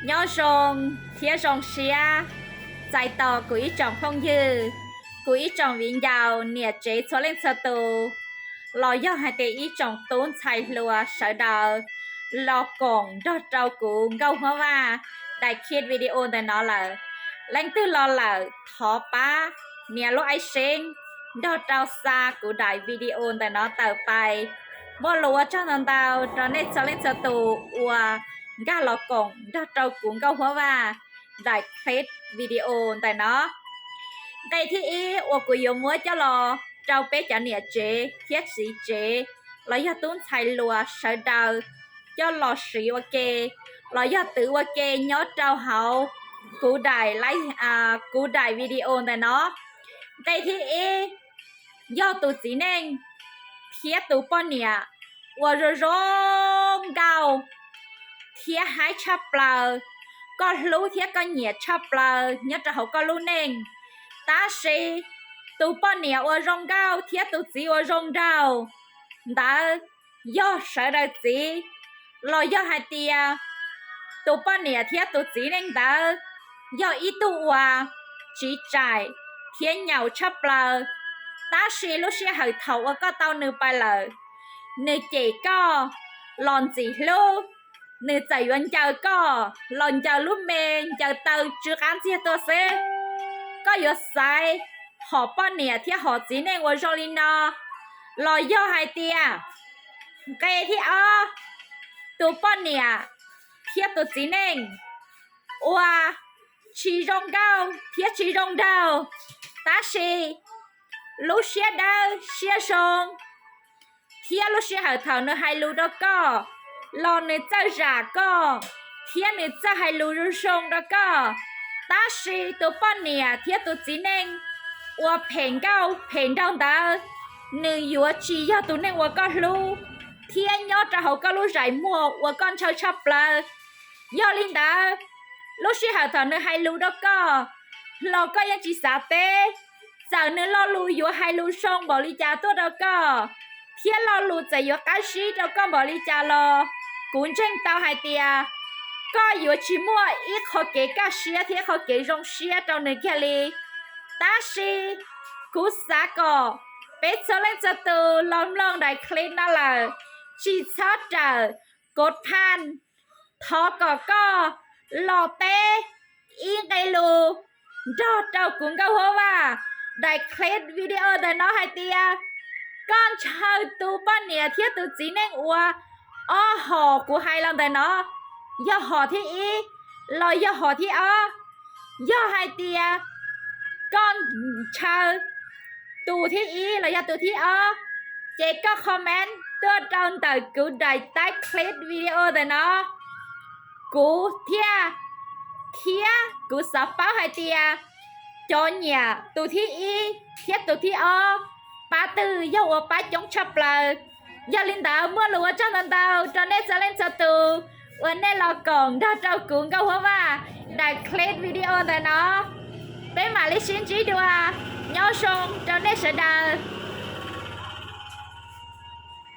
Nyob zoo thiab zoo siab txais tos kuv ib tsoom phooj ywg, kuv ib tsoom viv ncaus niam tsev txhua leej txhua tus, los yog hais tias ib tsoom tub ntxhais hluas sawv daws los koom nrog rau kuv Nkauj Huab Vaj daim clip video ntawm no lawm. Leej twg los lawm thov pab nias lub aib seeb nrog rau xa kuv daim video ntawm no tawm pais. Muaj lus ua tsaug ntau ntau rau nej txhua leej txhua tus uas nkag los koom nrog rau kuv Nkauj Huab Vaj daim clip video ntawm no. Nqe thib ib uas kuv yuav muab coj los rau peb cov niam tsev thiab txiv tsev los yog tub ntxhais hluas sawv daws coj los siv ua ke los yog twv ua ke nyob rau hauv kuv daim, kuv daim video ntawm no. Nqe thib ib, yog tus txiv neej thiab tus poj niam ua zoo zoo nkauj thiab haib tshaj plaws, koj hlub thiab koj nyiam tshaj plaws nyob rau hauv koj lub neej. Tab sis tus poj niam uas zoo nkauj thiab tus txiv uas zoo nraug ntawd yog sawv daws txiv, los yog hais tias tus poj niam thiab tus txiv neej ntawd yog ib tug uas tsiv tsaim thiab nyaum tshaj plaws, tab sis lub sij hawm thaum uas koj tau nws pais lawm, nws cem koj los ntxim hlub, nws txawm yuav ncaws koj los ncaws lub me ncaws taw tsw qab ntxiag tuaj xwb. Koj yuav xaiv hom poj niam thiab hom txiv neej uas zoo li no, los yog hais tias, nqe thib ob, tus poj niam thiab tus txiv neej uas tsis zoo nkauj thiab tsis zoo nraug, tab sis lub siab dawb siab zoo, thiab lub sij hawm thaum nws hais lus rau koj los nws txawj zam koj, thiab nws txawj hais lus zoo zoo rau koj. Tab sis tus poj niam thiab tus txiv neej uas phem nkauj phem nraug ntawd, nws yuav tsis yog tus neeg uas koj hlub, thiab nyob rau hauv koj lub zais muag uas koj ntshaw tshaj plaws. Yog li ntawd, lub sij hawm thaum nws hais lus rau koj los koj yeej tsis xav teb, txawm nws lo lus yuav hais lus zoo npaum li cas tuaj rau koj, thiab lo lus txawm yuav qab zib rau koj npaum li cas los kuv ntseeg tau hais tias koj yuav tsis muaj ib qho kev kaj siab thiab ib qho kev zoo siab rau nws kiag li. Tab sis kuv xav kom peb txhua leej txhua tus los mloog daim clip no lawm, tsis txhob rawm, kuv thaj thov kom koj los teb ib nqe lus nrog rau kuv Nkauj Huab Vaj daim clip video ntawm no hais tias koj ntshaw tus poj niam thiab tus txiv neej uas ob hom kuv hais los ntawm no, yog hom thib ib los yog hom thib ob. Yog hais tias koj ntshaw tus thib ib los yog tus thib ob, ces koj comment tuaj rau ntawm kuv daim tag clip video ntawm no, kuv thiaj, thiab kuv xav paub hais tias cov nyiam tus thib ib thiab tus thib ob, pab twg yog ua pab coob tshaj plaws. Yog li ntawd muaj lus ua tsaug ntau ntau rau nej txhua leej txhua tus uas nej los koom nrog rau kuv Nkauj Huab Vaj daim clip video ntawm no. Peb mam li sib ntsib dua, nyob zoo rau nej sawv daws.